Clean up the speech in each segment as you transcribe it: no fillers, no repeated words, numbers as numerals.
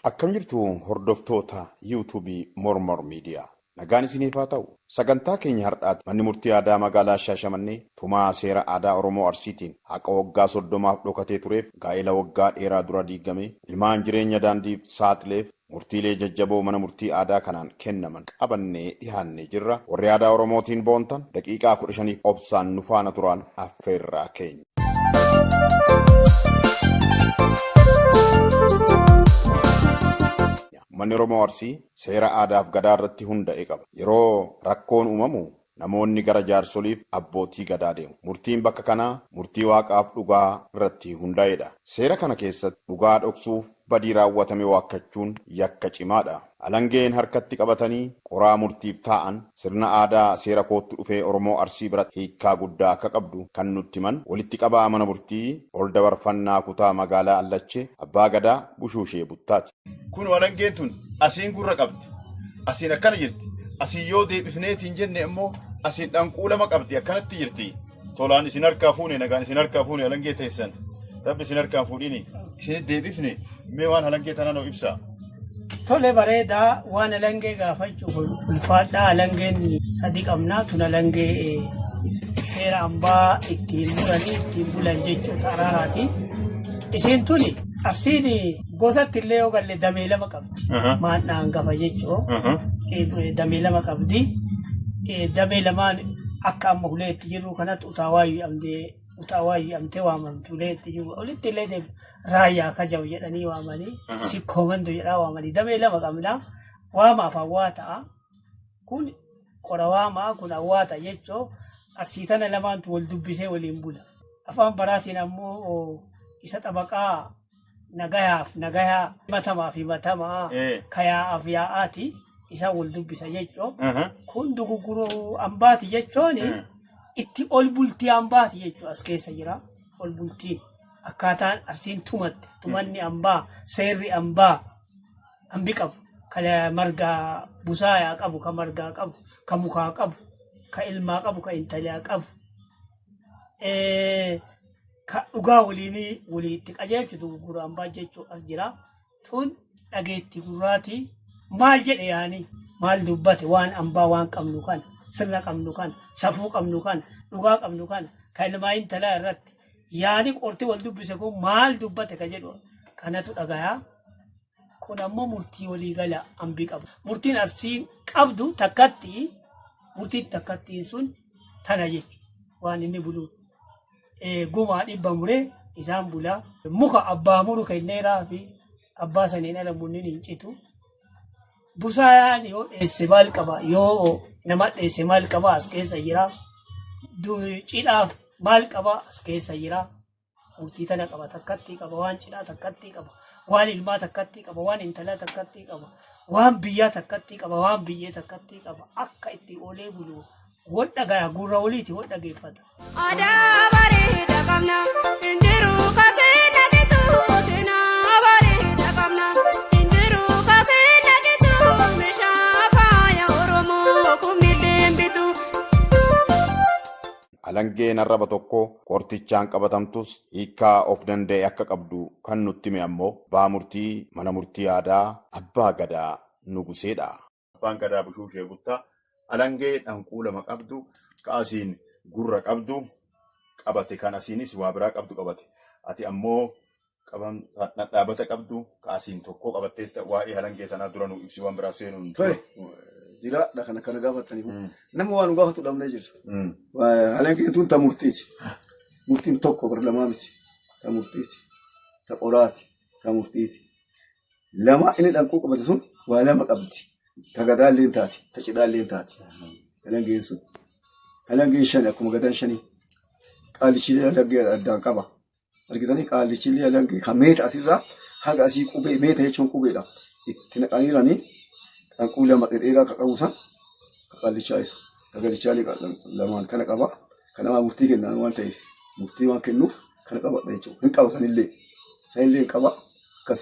Akkam jirtu hordoftoota yuutuubii Mormor Miidiyaa. Nagaan isiniif haa ta'u. Sagantaa keenya har'aatti manni murtii aadaa magaalaa Shaashamannee tumaa seera aadaa Oromoo Arsiitiin haqa waggaa 30f dhokatee tureef gaa'ela waggaa dheeraa dura diigame ilmaan jireenya daandiif saaxileef murtiilee jajjaboo mana murtii aadaa kanaan kennaman qabannee dhiyaannee jirra. Warri aadaa Oromootiin boontan daqiiqaa 15f obsaan nu faana turaan affeerraa keenya. Uummanni Oromoo Arsii seera aadaaf gadaa irratti hunda'e qaba. Yeroo rakkoon uumamu namoonni gara jaarsoliif abbootii gadaa deemu. Murtiin bakka kanaa murtii waaqaaf dhugaa irratti hundaa'edha. Seera kana keessatti dhugaa dhoksuuf badii raawwatame waakkachuun yakka cimaadha. Alangeen harkatti qabatanii qoraa murtiif taa'an sirna aadaa seera koottu dhufee Oromoo Arsii biratti hiikkaa guddaa akka qabdu kan nutti himan walitti qabaa mana murtii ol dabarfannaa kutaa magaalaa Allachee Abbaa Gadaa Bushuushee Buttaati. Kun alangeen tun asiin gurra qabdi. Asiin akkana jirti. Asiin yoo deebifneetiin jenne immoo asiin dhanquu lama qabdi akkanatti jirti. Tolaan isin harkaa fuune, nagaan isin harkaa fuune alangee teessan. Rabbi isin harkaa fuudhini. Isin deebifne mee waan alangee tanaa nuu ibsa. Tole, bareedaa. Waan alangee gaafachuuf ulfaadhaa. Alangeen sadi qabnaa. Tun alangee seera hambaa ittiin muranii ittiin bulan jechuudha araaraati. Isiin tuni Arsiin gosatti illee yoo galle damee lama qabdi. Maadhaa hangafa jechuu damee lama qabdi. Damee lamaan akka amma ulee itti jirru kanatti utaawaa jedhamtee waamamti ulee itti jiru. Olitti illee deemu raayyaa kajabu jedhanii waamanii, sikkoo mandoo jedhaa waamanii, damee lama qabna. Waamaaf hawwaa ta'a. Kun qora waamaa, kun hawwaata jechuu. Arsii tana lamaantu wal dubbisee waliin bula. Afaan baraatiin ammoo isa xabaqaa nagayaaf nagayaa, himatamaa fi himatamaa, kayaa'aaf yaa'aati isaan wal dubbisa jechuu. Kun dugugguruu ambaati jechuun itti ol bultii ambaati jechuu as keessa jira. Ol bultiin akkaataan Arsiin tumatte, tumanni ambaa, seerri ambaa hambi qabu, kan margaa busaayaa qabu, kan margaa qabu, kan mukaa qabu, kan ilmaa qabu, kan intalaa qabu. Ka dhugaa waliinii walii itti qajeelchu duguggura ambaa jechuu as jira. Tun dhageetti gurraati. Maal jedhe yaani, maal dubbate? Waan ambaa, waan qabnu kana, sirna qabnu kana, safuu qabnu kana, dhugaa qabnu kana, kan ilmaa intalaa irratti yaani qorti wal dubbise kun maal dubbate ka jedhu kanatu dhagayaa. Kun ammoo murtii waliigala hambii qabu. Murtiin Arsiin qabdu takkatti, murtiin takkattiin sun tana jechuudha. Waan inni bulu gumaa 100 muree isaan bulaa. Muka abbaa muru kenneeraa fi abbaa saniin ala munni hin citu. Busaayaan yoo dheesse maal qaba? Yoo nama dheesse maal qaba? As keessa jira. Cidhaaf maal qaba? As keessa jira. Murtii tana qaba, takkatti qaba, waan cidhaa takkatti qaba, waan ilmaa takkatti qaba, waan intalaa takkatti qaba, waan biyyaa takkatti qaba, waan biyyee takkatti qaba. Akka itti oolee bulu wal dhagaya, gurra waliiti wal dhageeffata. Aadaa bareeda qabna, hin jiru kakee nagitu. Seenaa bareeda qabna, hin jiru kakee nagitu. Meeshaa faaya Oromoo kumnillee bitu. Alangeen arraba tokko qortichaan qabatamtus hiikkaa of danda'e akka qabdu kan nutti hime ammoo abbaa murtii mana murtii aadaa Abbaa Gadaa Nuguseedha. Abbaan Gadaa Bushuushee Buttaa alangee dhanquu lama qabdu, ka asiin gurra qabdu qabate, kan asiinis waa biraa qabdu qabate. Ati ammoo dhadhaabata qabdu ka asiin tokko qabatteetta. Waa'ee alangee tanaa dura nu ibsi, waan biraa seenuun. Tole, jiraadha. Kana kana gaafatanii nama waan nu gaafatu dhabnee jirra. Alangeen tun ta murtiiti. Murtiin tokko bar lamaa miti. Ta murtiiti. Ta qoraati. Ta murtiiti. Lama inni dhanquu qabate sun waa lama qabdi. Ta gadaallee hin taati. Ta cidhaallee hin taati. Alangeen sun. Alangeen shani akkuma gadaan shanii. Qaalichiilee alangee addaan qaba. Argitanii, qaallichiilee alangee kan meeta asirraa haga asii qubee, meeta jechuun qubeedha. Itti naqaniiranii dhanquu lama dhedheeraa ka qabu san ka qaallichaa isa. Ka gadichaalee lamaan kana qaba. Kanaaf murtii kennaan waan ta'eef, murtii waan kennuuf kana qabadha jechuudha. Hin qaba sanillee. Sanillee hin qaba. Akkas.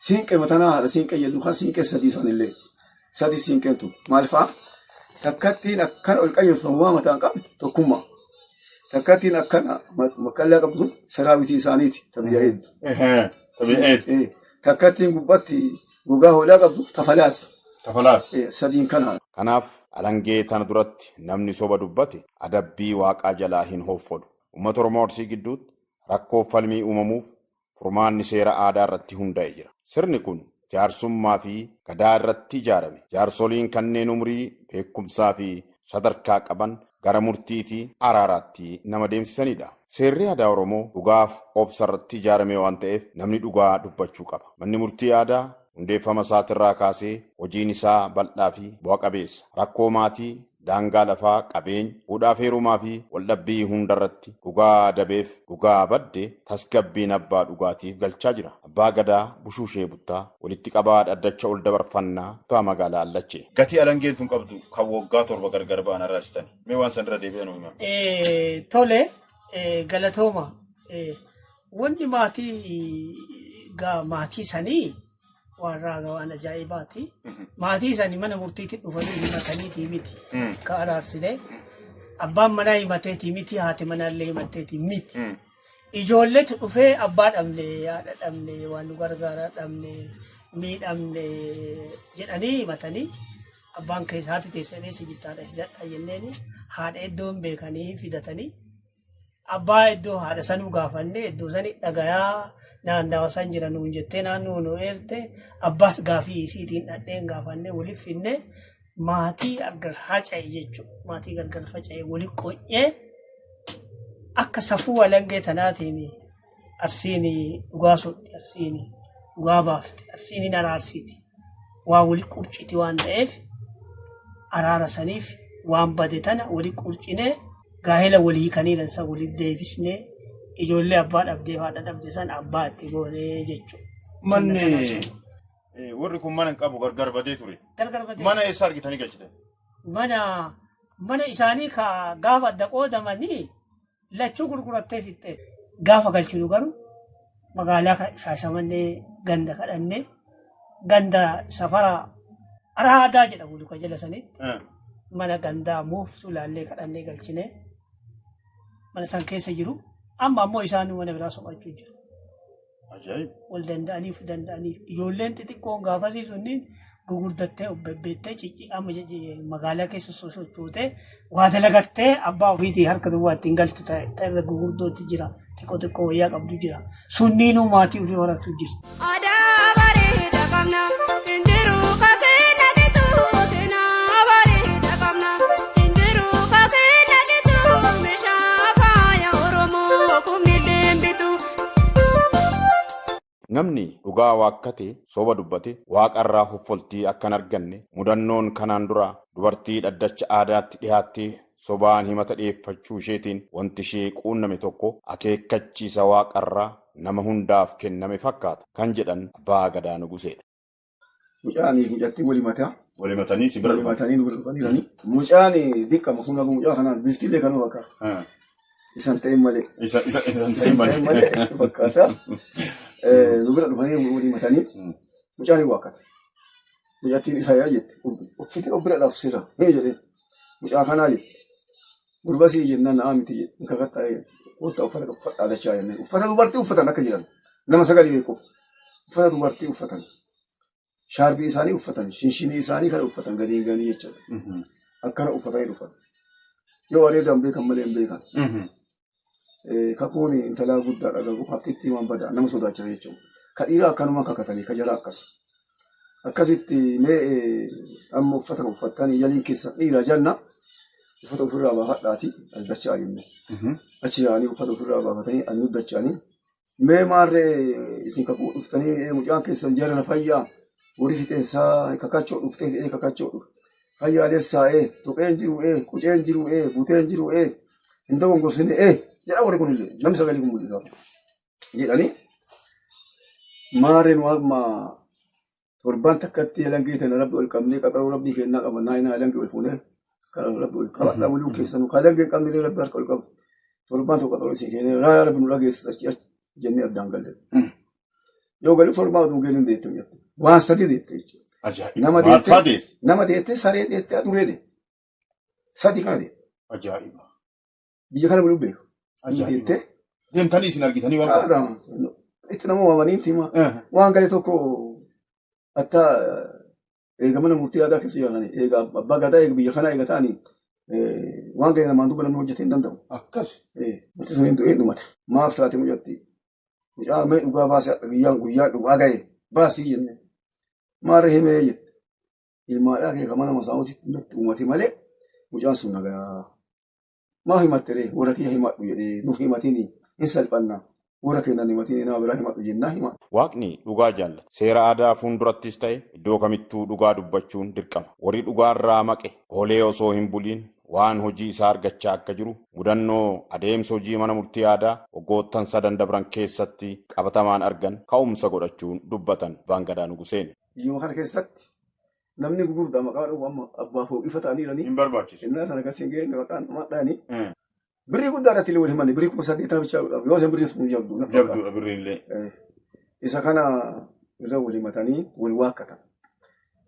Siinqee matanaa haadha siinqee jedhu kan siinqee sadii sanillee. Sadi siinqeen tun maal fa'a? Takkattiin akkana ol qayyabsu waa mataa hin qabne tokkummaa. Takkattiin akkana maqqallaa qabdu sun saraawitii isaaniiti, ta biyya hedduu. Takkattiin gubbaatti gogaa hoolaa qabdu tafalaati. Tafalaati. Sadiin kana. Kanaaf alangee tana duratti namni soba dubbate adabbii waaqaa jalaa hin hoffodu. Uummata Oromoo Arsii gidduutti rakkoo falmii uumamuuf furmaanni seera aadaa irratti hundaa'e jira. Sirni kun jaarsummaa fi gadaa irratti ijaarame. Jaarsoliin kanneen umrii beekumsaa fi sadarkaa qaban gara murtii fi araaraatti nama deemsisanidha. Seerri aadaa Oromoo dhugaaf obsa irratti ijaarame waan ta'eef namni dhugaa dubbachuu qaba. Manni murtii aadaa hundeeffama isaatirraa kaasee hojiin isaa bal'aa fi bu'a qabeessa. Rakkoo maatii, daangaa lafaa, qabeenya, fuudhaaf heerumaa fi waldhabbii hundarratti dhugaa dabeef dhugaa badde tasgabbiin abbaa dhugaatiif galchaa jira. Abbaa Gadaa Bushuushee Buttaa walitti qabaa dhaddacha ol dabarfannaa kutaa magaalaa Allachee. Gatii alangeen tun qabdu kan waggaa 7 gargar ba'an araarsitani. Mee waan san irra deebi'an hima. Tole, galatooma. Wanni maatii gaa maatii sanii waan raaga waan ajaa'ibaati. Maatii sanii mana murtiitti dhufanii himataniitii miti. Ka araarsine. Abbaan manaa himateetii miti, haati manaallee himatteetii miti. Ijoolleetu dhufee abbaa dhabne, haadha dhabne, waan nu gargaaraa dhabne, miidhamne jedhanii himatanii abbaan keessa haati teessanii eessa jirti haadha fidadha jenneeni haadha iddoon beekanii fidatanii abbaa iddoo haadha sanuu gaafanne iddoo sani dhagayaa naannawa san jira nuun jettee naannoo nu eerte abbaas gaafii isiitiin dhadheen gaafanne waliif finne maatii gargar faca'e jechuudha. Maatii gargar faca'e waliif qonyee akka safuu alangee tanaatiin Arsiin dhugaa sodhi, Arsiin dhugaa baafti, Arsiin hin araarsiiti. Waa wali qurciti waan ta'eef araara saniif waan bade tana wali qurcinee gaa'ela walii hiikanii lansa wali deebisnee ijoollee abbaa dhabdee haadha dhabde san abbaa itti goonee jechuudha. Manni warri kun mana hin qabu gargar badee ture. Gargar badee. Mana eessa argitanii galchitan? Mana isaanii ka gaafa adda qoodamanii lachuu gurgurattee fixxee. Gaafa galchinu garuu magaalaa Shaashamannee ganda kadhannee ganda safara Araadaa jedhamu luka jala sanitti mana gandaa mooftuu laallee kadhannee galchinee mana san keessa jiru. Amma ammoo isaan mana biraa soqachuu jiru. Ajaa'iba. Wal danda'aniif danda'aniif ijoolleen xixiqqoon gaafasii sunniin gugurdattee bebbeettee cicci amma magaalaa keessa sosochootee waa dalagattee abbaa ofiitii harka duwwaa ittiin galtu ta'e irra gugurdootti jira. Xiqqoo xiqqoo wayyaa qabdu jira. Sunniinuu maatii ofii horatu jirti. Aadaa bareeda qabna hin jiru kakee nagitu seenaa bareeda qabna hin jiru kakee nagitu meeshaa faaya Oromoo kumni deembitu. Namni dhugaa waakkate soba dubbate waaqarraa hoffoltii akka hin arganne mudannoon kanaan dura dubartii dhaddacha aadaatti dhiyaattee sobaan himata dhiyeeffachuu isheetiin wanti ishee quunname tokko akeekkachiisa waaqarraa nama hundaaf kenname fakkaata kan jedhan Abbaa Gadaa Nuguseedha. Mucaanii fi mucattii wali mataa. Wali matanii si bira Wali dhufan. matanii nu bira dhufanii jiranii. Mucaan diqqama kun haga mucaa kanaan bifti illee kanuma fakkaata. Isan ta'in malee. Isa Isan ta'in malee fakkaata. Nu bira dhufanii walii matanii mucaan hin waakkate. Mucattiin isa yaa jette. Uffitee of bira dhaabsisira. Ni jedheen. Mucaa kanaa jette. Gurba sii jennaan na'aa miti jette. Hin kakattaa jette. Kottaa uffata uffadhaa dachaa jenneen. Uffata dubartii uffatan akka jiran. Nama sagalee beekuuf. Uffata dubartii uffatan. Shaarbii isaanii uffatan. Shinshinii isaanii kana uffatan gadi hin ganii jechuudha. Akkana uffatanii dhufan. Yoo areedan beekan malee hin beekan. Kakuun intalaa guddaadha garuu haftitti waan badaa nama sodaachisa jechuudha. Ka dhiiraa akkanuma kakatanii ka jaraa akkas. Akkasitti mee amma uffata uffattanii yaliin keessa dhiira janna uffata ofirraa baafadhaati as dachaa jenne. Achi yaa'anii uffata ofirraa baafatanii as nu dacha'anii mee maarree isin kakuu dhuftanii mucaan keessan jarana fayyaa horii fixeensaa kakachoo dhuftee fidee kakachoo dhufe. Fayyaalessaa ee tuqeen jiru ee quceen jiru ee buteen jiru ee hin dogongorsine ee jedha warri kunillee namni sagalee kun mul'isa. Jedhanii maarreen amma torban takkatti alangee tana rabbi ol qabnee qaxaroo rabbii kennaa qaba naa inaa alangee ol fuunee kan rabbi ol qabadha muluu keessanuu kan alangee hin qabne rabbi harka ol qabu torban tokko qaxaroo isin kennee raa rabbi nu dhageessisa achi achi jennee addaan galle. Yoo galu torbaa oduu geelin deette jette waan sadi deette jechuudha. Ajaa'iba. Nama Maal fa'aa deette deesse? nama deette saree deette adurree deette sadi kana deette Ajaa'iba. biyya kana buluu beeku. Ajaa'iba. Deette Deemtanii isin argitanii waan qabu. Itti nama waamanii hima. Waan galee tokko hatta eega mana murtii aadaa keessa jiraatanii eega abbaa gadaa eega biyya kanaa eega ta'anii waan galee namaan duuba namni hojjetee hin danda'u. Akkas. Wanti sun hin du'ee dhumate. Maaf taate mucatti. Mucaa mee dhugaa baasee guyyaan guyyaa dhugaa gahe baasii jenne. Maarra himee jette. Ilmaadhaa kee mana masaa'uutti natti uumate malee mucaan sun nagaa. Maaf himatte ree warra kiyya himadhu jedhee nuuf himatini hin salphannaa. Warra keenan himatini nama biraa himadhu jennaa himadhu. Waaqni dhugaa jaallata. Seera aadaa fuuldurattis ta'e iddoo kamittuu dhugaa dubbachuun dirqama. Warri dhugaarraa maqe oolee osoo hin buliin waan hojii isaa argachaa akka jiru mudannoo adeemsa hojii mana murtii aadaa waggoottan sadan dabran keessatti qabatamaan argan ka'umsa godhachuun dubbatan Abbaan Gadaa Nuguseen. Biyyuma kana keessatti namni gurguddaa maqaa dhufu amma abbaa fooqifa ta'anii jiranii. Hin barbaachisu. Innaa sana akkasiin hin geenye maqaan namaadhaani. Birrii guddaa irratti illee wal himanne birrii 8,000 bichaa godhamu yoo isin birriin sun jabdu. Jabduudha birriin illee. Isa kana irra wal himatanii wal waakkatan.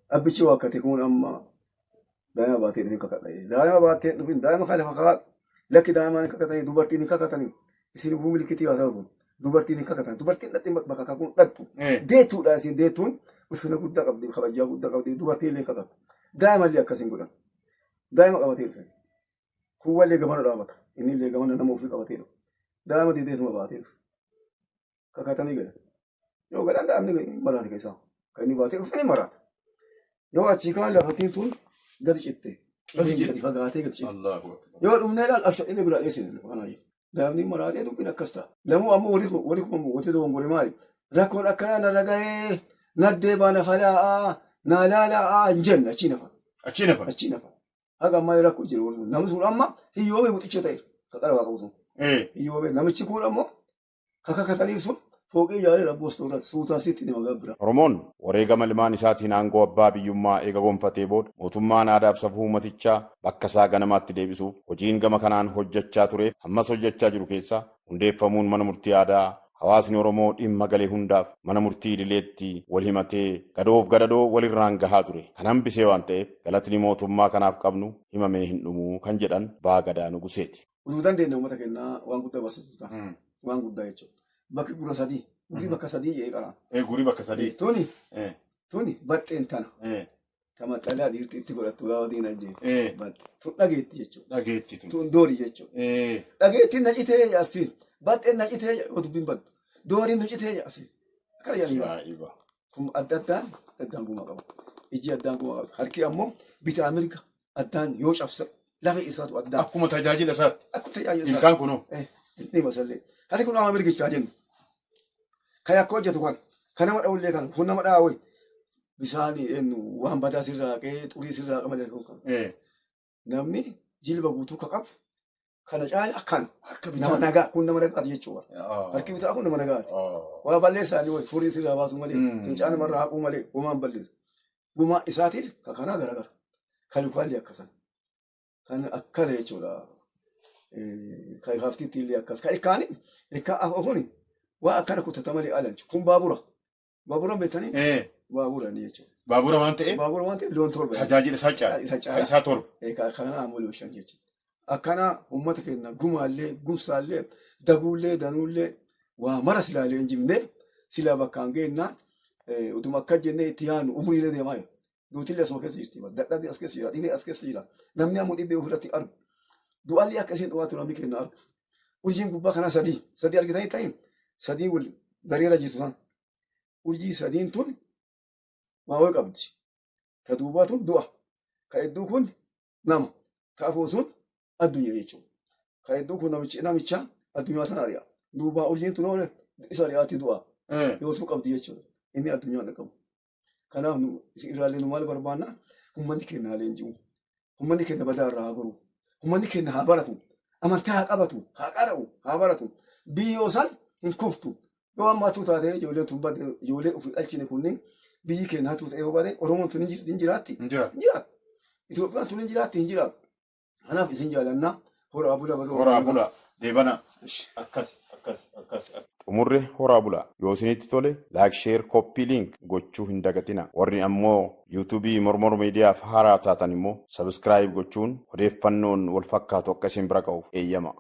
Abbichi waakkate kun amma daa'ima baatee dhufin kakadha. Daa'ima baatee dhufin daa'ima kana lafa kaa'adhu. Lakki daa'imaan hin kakatanii dubartiin hin kakatanii. Isin ufuu milikitii haa ta'u dubartiin hin kakatan. Dubartiin dhaqxee bakka kakuun dhaqxu. Deettuudha isin deettuun ulfina guddaa qabdi kabajaa guddaa qabdi dubartiin illee hin kakattu. Daa'ima illee akkas hin godhan. Daa'ima qabatee dhufe. Kun wallee gamana dhaabata. Inni illee gamana nama ofii qabatee dhufe. Daa'ima dideetuma baatee dhufe. Kakatanii galan. Yoo galan daa'imni maraate keessaa. Kan inni baatee dhufe ni maraata. Yoo achii kaan lafattiin tun gadi citte. Gadi fagaatee gadi citte. Yoo dhumnee ilaal abshadhee biraa dheessine lafa kanaa jiru. Daa'imni maraatee dubbiin akkas ta'a. Lamuu ammoo warri kun ammoo wanti dogongore maali? Rakkoon akkanaa narra gahee naddee baana falaa'aa naa laala'aa hin jenne achii nafa. Achii nafa. Achii nafa. Haga ammaa rakkoo jiru warri sun. Namni sun amma hiyyoomee buxicha ta'e ka qara waa qabu sun. Hiyyoomee namichi kun ammoo ka kakataniif sun fooqii ijaaree rabboo suutaan sitti nama gabbira. Oromoon wareegama ilmaan isaatiin aangoo abbaa biyyummaa eega gonfatee booda mootummaan aadaa fi safuu uummatichaa bakka isaa ganamaatti deebisuuf hojiin gama kanaan hojjechaa tureef ammas hojjechaa jiru keessaa hundeeffamuun mana murtii aadaa hawaasni Oromoo dhimma galee hundaaf mana murtii idileetti wal himatee gadoof gadadoo walirraan gahaa ture. Kan hambisee waan ta'eef galatni mootummaa kanaaf qabnu himamee hin dhumuu kan jedhan Abbaa Gadaa Nuguseeti. Utuu dandeenye uummata kennaa waan guddaa barsiisu ta'a. Waan guddaa jechuudha. Bakki gurra sadii. Gurri bakka sadii jedhee qara. Gurri bakka sadii. Tuni baxxeen tana. Ta maxxalaa dhiirti itti godhattu gaafa diina ajjeefu. Tun dhageetti jechuudha. Dhageetti tun. Tun doori jechuudha. Dhageettiin na citee asiin. Baxxeen na citee yoo dubbiin baddu. Dooriin na citee asiin. Akkana jedhanii. Ajaa'iba. Kun adda addaan addaan gumaa qabu. Ijji addaan gumaa qabu. Harki ammoo bitaa mirga addaan yoo cabsa lafa isaatu addaan. Akkuma tajaajila isaatti. Akkuma tajaajila isaatti. Ilkaan kunoo. Ni masallee. Harki kun amma mirgichaa jennu. Kan akka hojjetu kan. Kan nama dha'ullee kan. Kun nama dha'aa wayi. Bishaan eenyu waan badaa sirraa haqee xurii sirraa haqa malee kan. Namni jilba guutuu ka qabu kana caala akkan. Harka bitaa. Nama nagaa kun nama nagaati jechuudha. Harki bitaa kun nama nagaati. Waa balleessaa ni wayi furii sirraa baasuu malee fincaan namarraa haquu malee gumaan balleessa. Gumaa isaatiif kan kanaa garagara. Kan lukaallee akkasan. Kan akkana jechuudha. Kan haftiitti illee akkas. Kan ilkaanii ilkaan afur waa akkana kutata malee alanchu. Kun baabura. Baabura beektanii? Baabura ni jechuudha. Baabura waan ta'eef? Baabura waan ta'eef loon torba. Tajaajila isaa caala. Isa caala. Kan isaa torba. Kanaa ammoo loon shan jechuudha. Akkana uummata keenya gumaallee, gumsaallee, daguullee, danuullee waa mara silaalee hin jibne silaa bakkaan geennaa utuma akka jennee itti yaadnu umriilee deemaa jiru. Duutillee asuma keessa jirti. Dadhabbii as keessa jira. Dhibee as keessa jira. Namni ammoo dhibee ofirratti argu. Du'alli akka isin dhuwaatu namni keenya argu. Urjiin gubbaa kanaa sadii. Sadii argitanii ta'in sadii wal dareera jirtu san. Urjii sadiin tun waa wayii qabdi. Ta duubaa tun du'a. Ka hedduu kun nama. Ka afoo sun addunyaa jechuudha. Ka hedduu kun namicha addunyaa sana ari'a. Duubaa urjiin tun oole isa ari'aatti du'a. Yoo sun qabdi jechuudha. Inni addunyaa hin qabu. Kanaaf nu isin irraallee nu maal barbaanna? Uummanni keenya haa leenji'u. Uummanni keenya badaa irraa haa goru. Uummanni keenya haa baratu. Amantaa haa qabatu. Haa qara'u. Haa baratu. Biyyoo san hin kuftu. Yoo amma hatuu taatee ijoolleen tun badde ijoollee ofii dhalchine kunniin biyyi keenya hatuu ta'ee yoo bade Oromoon tun hin jiraatti. Hin jiraatti. Hin jiraatti. Itoophiyaan tun hin jiraatti hin jiraattu. Kanaaf isin jaalannaa. Horaa bulaa baga Horaa bulaa. Deebana. Akkas akkas akkas. Xumurre horaa bulaa. Yoo isinitti tole like share copy link gochuu hin dagatina. Warri ammoo yuutuubii Mormor Miidiyaaf haaraa taatan immoo subscribe gochuun odeeffannoon wal fakkaatu akka isin bira ga'uuf eeyyama.